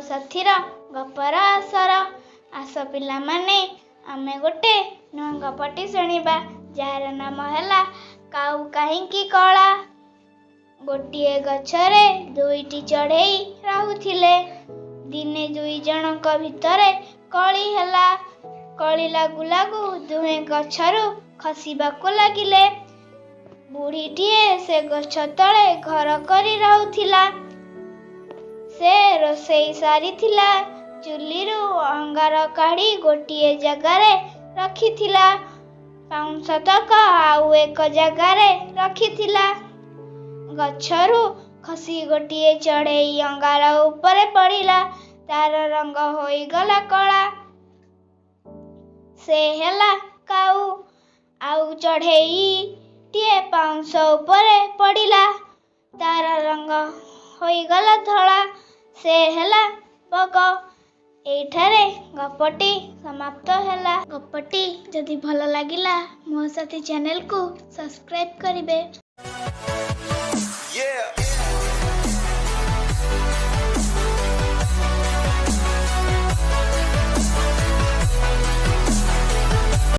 ସାଥୀର ଗପର ଆସର। ଆସ ପିଲାମାନେ, ଆମେ ଗୋଟେ ନୂଆ ଗପଟି ଶୁଣିବା, ଯାହାର ନାମ ହେଲା କାଉ କାହିଁକି କଳା। ଗୋଟିଏ ଗଛରେ ଦୁଇଟି ଚଢ଼େଇ ରହୁଥିଲେ। ଦିନେ ଦୁଇ ଜଣଙ୍କ ଭିତରେ କଳି ହେଲା। କଳି ଲାଗୁ ଲାଗୁ ଦୁହେଁ ଗଛରୁ ଖସିବାକୁ ଲାଗିଲେ। ବୁଢ଼ୀଟିଏ ସେ ଗଛ ତଳେ ଘର କରି ରହୁଥିଲା। ସେ ରୋଷେଇ ସାରିଥିଲା। ଚୁଲିରୁ ଅଙ୍ଗାର କାଢ଼ି ଗୋଟିଏ ଜାଗାରେ ରଖିଥିଲା। ପାଉଁଶ ତକ ଆଉ ଏକ ଜାଗାରେ ରଖିଥିଲା। ଗଛରୁ ଖସି ଗୋଟିଏ ଚଢ଼େଇ ଅଙ୍ଗାର ଉପରେ ପଡ଼ିଲା। ତାର ରଙ୍ଗ ହୋଇଗଲା କଳା। ସେ ହେଲା କାଉ। ଆଉ ଚଢ଼େଇଟିଏ ପାଉଁଶ ଉପରେ ପଡ଼ିଲା। ତାର ରଙ୍ଗ ହୋଇଗଲା ଧଳା। ସେ ହେଲା ବଗ। ଏଇଠାରେ ଗପଟି ସମାପ୍ତ ହେଲା। ଗପଟି ଯଦି ଭଲ ଲାଗିଲା, ମୋ ସାଥୀ ଚ୍ୟାନେଲକୁ ସବସ୍କ୍ରାଇବ୍ କରିବେ। Yeah.